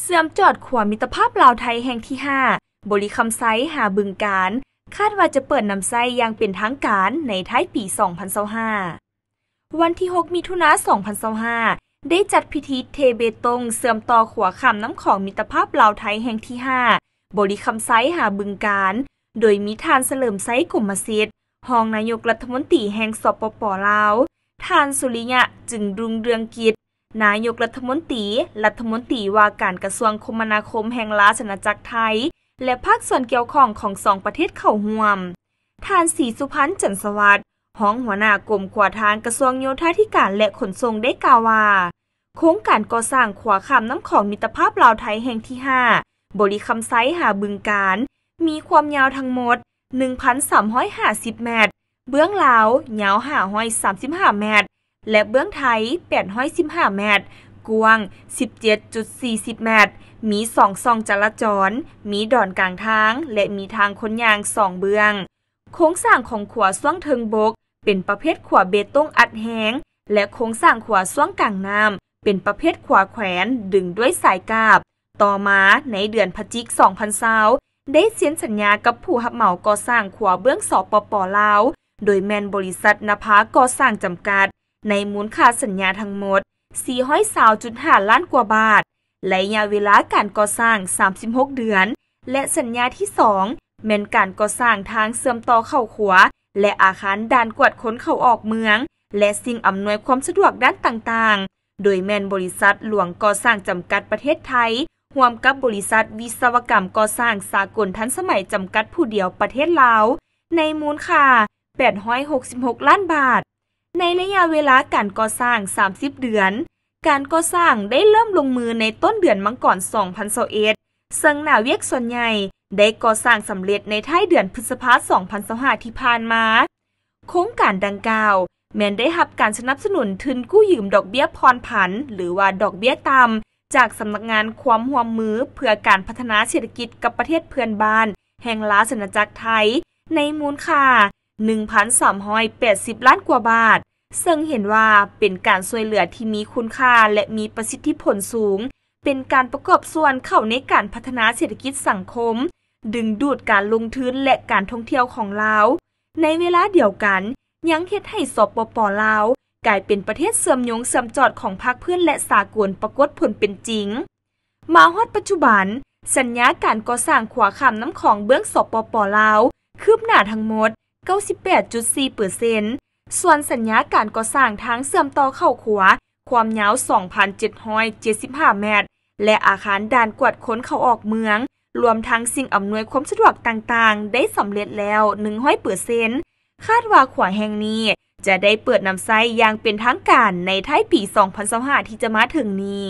ເຊື່ອມຈອດຂົວມິດຕະພາບລາວ-ໄທແຫ່ງທີຫ້າ ບໍລິຄຳໄຊ ຫາບຶງການ ຄາດວ່າຈະເປີດນຳໃຊ້ຢ່າງເປັນທາງການໃນທ້າຍປີສອງພັນຊາວຫ້າ. ວັນທີຫົກ ມິຖຸນາ ສອງພັນຊາວຫ້າ ໄດ້ຈັດພິທີເທເບຕົງເຊື່ອມຕໍ່ຂົວຂ້າມນ້ຳຂອງມິດຕະພາບລາວ-ໄທແຫ່ງທີຫ້າ ບໍລິຄຳໄຊ ຫາບຶງການ ໂດຍມີທ່ານ ສະເຫຼີມໄຊ ກົມມະສິດ ຮອງນາຍົກລັດຖະມົນຕີແຫ່ງ ສປປ ລາວ, ທ່ານ ສຸລິຍະ ຈຶ່ງຮຸ່ງເຮືອງກິດ ນາຍົກລັດຖະມົນຕີ, ລັດຖະມົນຕີວ່າການກະຊວງຄົມມະນາຄົມແຫ່ງລາຊະອານາຈັກໄທ ແລະ ພາກສ່ວນກ່ຽວຂ້ອງຂອງສອງປະເທດເຂົ້າຮ່ວມ. ທ່ານ ສີສຸພັນ ຈັນສະຫວັດ ຮອງຫົວໜ້າກົມຂົວທາງກະຊວງໂຍທາທິການ ແລະ ຂົນສົ່ງ ໄດ້ກ່າວວ່າ ໂຄງການກໍ່ສ້າງຂົວຂ້າມນ້ຳຂອງມິດຕະພາບລາວ-ໄທແຫ່ງທີຫ້າ ບໍລິຄຳໄຊ ຫາບຶງການ ມີຄວາມຍາວທັງໝົດ ໜຶ່ງພັນສາມຮ້ອຍຫ້າສິບແມັດ, ເບື້ອງລາວຍາວຫ້າຮ້ອຍສາມສິບຫ້າແມັດ ແລະ ເບື້ອງໄທແປດຮ້ອຍສິບຫ້າແມັດ, ກວ້າງສິບເຈັດຈຸດສີ່ສິບແມັດ, ມີສອງຊ່ອງຈະລາຈອນ, ມີດອນກາງທາງ ແລະ ມີທາງຄົນຍ່າງສອງເບື້ອງ. ໂຄງສ້າງຂອງຂົວຊ່ວງເທິງບົກເປັນປະເພດຂົວເບຕົງອັດແຮງ ແລະ ໂຄງສ້າງຂົວຊ່ວງກາງນ້ຳເປັນປະເພດຂົວແຂວນດຶງດ້ວຍສາຍກາບ. ຕໍ່ມາໃນເດືອນພະຈິກ ສອງພັນຊາວ ໄດ້ເຊັນສັນຍາກັບຜູ້ຮັບເໝົາກໍ່ສ້າງຂົວເບື້ອງ ສປປ ລາວ ໂດຍແມ່ນບໍລິສັດນະພາກໍ່ສ້າງຈຳກັດ ໃນມູນຄ່າສັນຍາທັງໝົດ ສີ່ຮ້ອຍຊາວຈຸດຫ້າລ້ານກວ່າບາດ, ໄລຍະເວລາການກໍ່ສ້າງ ສາມສິບຫົກເດືອນ ແລະ ສັນຍາທີສອງ ແມ່ນການກໍ່ສ້າງທາງເຊື່ອມຕໍ່ເຂົ້າຂົວ ແລະ ອາຄານດ່ານກວດຄົນເຂົ້າອອກເມືອງ ແລະ ສິ່ງອຳນວຍຄວາມສະດວກດ້ານຕ່າງໆ ໂດຍແມ່ນບໍລິສັດຫຼວງກໍ່ສ້າງຈຳກັດປະເທດໄທ ຮ່ວມກັບບໍລິສັດວິສະວະກຳກໍ່ສ້າງສາກົນທັນສະໄໝຈຳກັດຜູ້ດຽວປະເທດລາວ ໃນມູນຄ່າ ແປດຮ້ອຍຫົກສິບຫົກລ້ານບາດ. ໃນໄລຍະເວລາການກໍ່ສ້າງ ສາມສິບເດືອນ, ການກໍ່ສ້າງໄດ້ເລີ່ມລົງມືໃນຕົ້ນເດືອນມັງກອນ ສອງພັນຊາວເອັດ ເຊິ່ງໜ້າວຽກສ່ວນໃຫຍ່ໄດ້ກໍ່ສ້າງສຳເລັດໃນທ້າຍເດືອນພຶດສະພາ ສອງພັນຊາວຫ້າ ທີ່ຜ່ານມາ. ໂຄງການດັ່ງກ່າວແມ່ນໄດ້ຮັບການສະໜັບສະໜູນທຶນກູ້ຢືມດອກເບ້ຍຜ່ອນຜັນ ຫຼືວ່າດອກເບ້ຍຕ່ຳ ຈາກສຳນັກງານຄວາມຮ່ວມມືເພື່ອການພັດທະນາເສດຖະກິດກັບປະເທດເພື່ອນບ້ານແຫ່ງລາຊະອານາຈັກໄທ ໃນມູນຄ່າ ໜຶ່ງພັນສາມຮ້ອຍແປດສິບລ້ານກວ່າບາດ, ເຊິ່ງເຫັນວ່າເປັນການຊ່ວຍເຫຼືອທີ່ມີຄຸນຄ່າ ແລະ ມີປະສິດທິຜົນສູງ, ເປັນການປະກອບສ່ວນເຂົ້າໃນການພັດທະນາເສດຖະກິດສັງຄົມ, ດຶງດູດການລົງທຶນ ແລະ ການທ່ອງທ່ຽວຂອງລາວ. ໃນເວລາດຽວກັນ, ຍັງເຮັດໃຫ້ ສປປ ລາວ ກາຍເປັນປະເທດເຊື່ອມໂຍງເຊື່ອມຈອດຂອງພາກພື້ນ ແລະ ສາກົນປາກົດຜົນເປັນຈິງ. ມາຮອດປັດຈຸບັນ, ສັນຍາການກໍ່ສ້າງຂົວຂ້າມນ້ຳຂອງເບື້ອງ ສປປ ລາວ ຄືບໜ້າທັງໝົດ ເກົ້າສິບແປດຈຸດສີ່ເປີເຊັນ, ສ່ວນສັນຍາການກໍ່ສ້າງທາງເຊື່ອມຕໍ່ເຂົ້າຂົວ ຄວາມຍາວ ສອງພັນເຈັດຮ້ອຍເຈັດສິບຫ້າແມັດ ແລະ ອາຄານດ່ານກວດຄົນເຂົ້າອອກເມືອງ, ລວມທັງສິ່ງອຳນວຍຄວາມສະດວກຕ່າງໆ ໄດ້ສຳເລັດແລ້ວ ໜຶ່ງຮ້ອຍເປີເຊັນ. ຄາດວ່າຂົວແຫ່ງນີ້ຈະໄດ້ເປີດນຳໃຊ້ຢ່າງເປັນທາງການໃນທ້າຍປີສອງພັນຊາວຫ້າ ທີ່ຈະມາເຖິງນີ້.